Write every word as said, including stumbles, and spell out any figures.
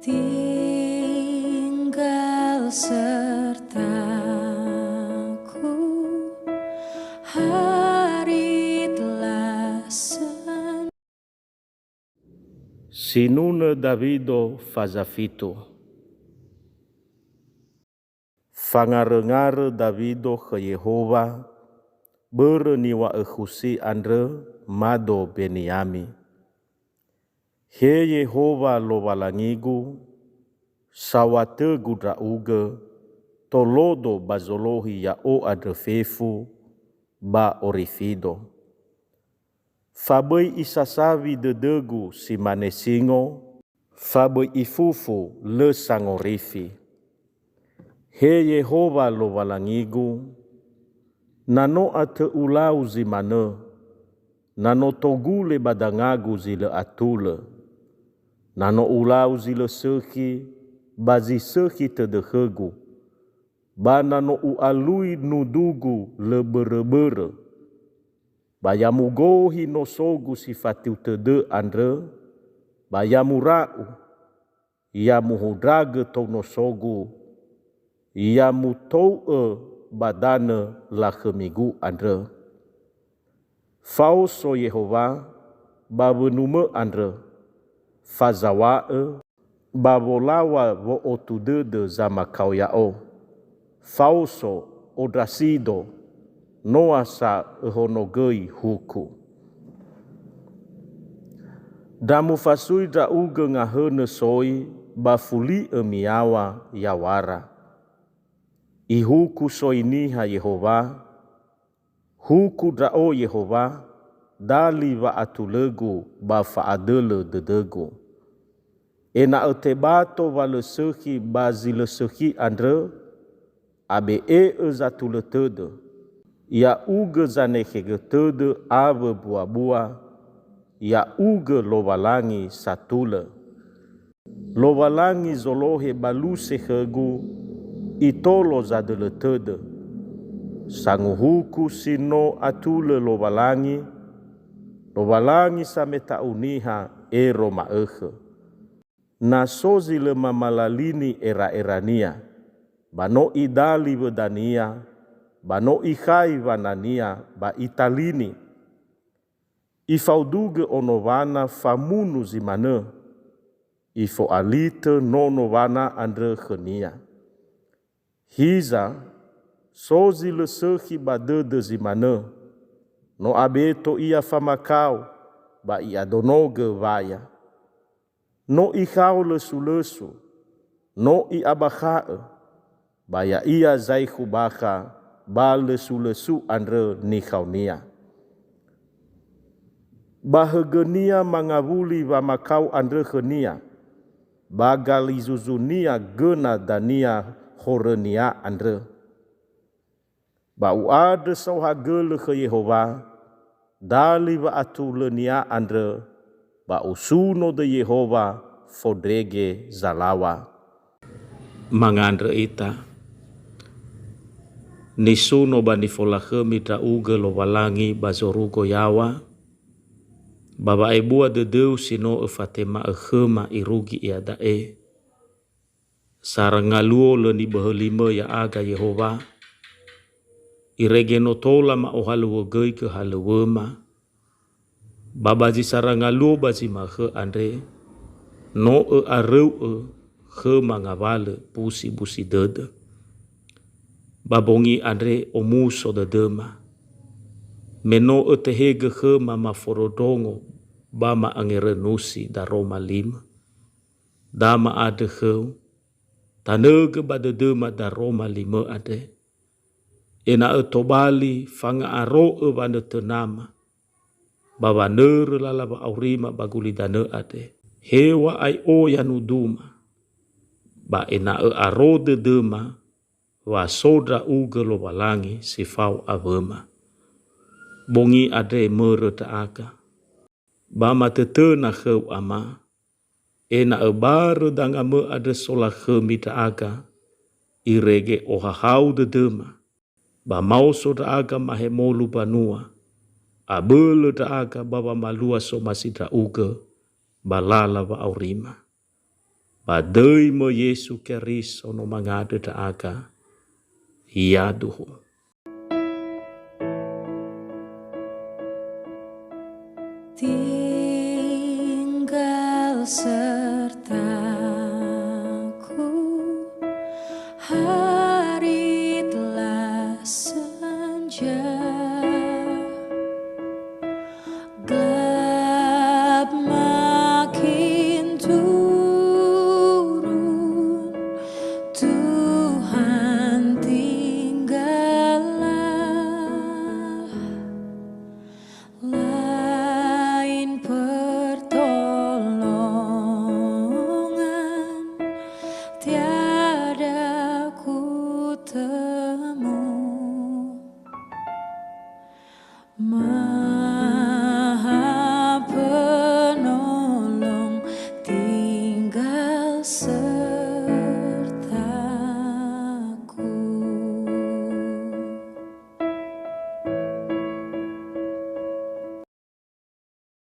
Tinggal sertaku, hari telah sen- Sinunö Dawido faza fitu. Fangaröngarö Dawido khö Yehowa, börö niŵa'ö Khusi andrö mado Beniami. He Yehowa Lowalangigu, sawatö-Gu ndra'ugö, tolodo ba zolohi ya'o andrö fefu ba orifido. Fa böi isasawi dödögu si mane singo, fa böi ifufu lö sangorifi. He Yehowa Lowalangigu, na no atö ulau zi manö, na no togule ba dangagu zi lö atulö, na no ulau zi lö sökhi ba zi sökhi tödö khögu, ba na no u'alui nudugu lö böröbörö, ba ya mugohi nosogu si fatiu tödö andrö, ba ya mura'u, ya muhundragö tou nosogu, ya mutou'ö ba danö lakhömigu andrö. Faoso Yehowa ba wönumö andrö, fazaŵa'ö ba wolaŵa wo'otu dödö zamakao ya'o. Faoso, ondrasido, noa sa öhonogöi huku. Ndra mufasui ndra'ugö ngahönö soi ba fuli'ö miyaŵa yawara. Ihuku soi niha Yehowa, huku ndra'o Yehowa, dali wa'atulögu ba fa'adölö dödögu. Ena'ö tebato wa lö sökhi ba zi lö sökhi andrö, abe'e'ö zatulö tödö, ya'ugö zanekhegö tödö awö buabua, ya'ugö Lowalangi satulö. Lowalangi zolohe baluse khögu, itolo zadölö tödö. Sanguhuku si no atulö Lowalangi, Lowalangi sameta'u niha ero ma'ökhö. Na so zi lö mamalalini era'erania, ba no idali wödania, ba no ikhai wanania ba italini. Ifaodugö ono wana famunu zi manö, ifo'alitö nono wana andrö khönia. Hiza, so zi lö sökhi ba dödö zi manö, no abeto ia famakao, ba i'adonogö waya. No ikhao lösu-lösu, no i'abakha'ö, ba ya'ia zaikhu bakha ba lösu-lösu andrö nikhaonia. Ba högönia mangawuli wamakao andrö khönia, ba galizuzunia göna dania horönia andrö. Ba u'andrö saohagölö khö Yehowa, dali wa'atulönia andrö, ba usuno döi Yehowa fondrege zalaŵa. Mangandrö ita. Nisuno ba nifolakhömi ndra'ugö Lowalangi ba zorugo yaŵa, ba wa'ebua dödöu si no öfatema'ö khöma irugi iada'e. Sara ngaluo lö niböhölimö ya'aga Yehowa, irege no tola ma'ohalöŵögöigö halöŵöma, ba ba zi sara ngaluo ba zi ma'ökhö andre, no ö'aröu'ö khöma ngawalö busibusi dödö. Ba bongi andre omuso dödöma, me no ötehegö khöma mafondrondrongo ba ma'angerönusi daroma limö. Da ma'andrö khöu, tanögö ba dödöma daroma limö andre, ena'ö tobali fanga'aro'ö wanötönama, ba wanörö lala wa'aurima ba gulidanö andre. Heŵa'ae oya nuduma, ba ena'ö aro dödöma wa so ndra'ugö Lowalangi si fao awöma. Bongi andre mörö ndra'aga, ba matötöna khöu Ama, ena'ö barö dangamö andrö solakhömi ndra'aga, irege ohahau dödöma, ba maoso ndra'aga mahemolu banua, abölö ndra'aga ba wamalua somasi ndra'ugö ba lala wa'aurima. Ba döi-Mö Yesu Keriso no mangandrö ndra'aga. Yaduhu. Tinggal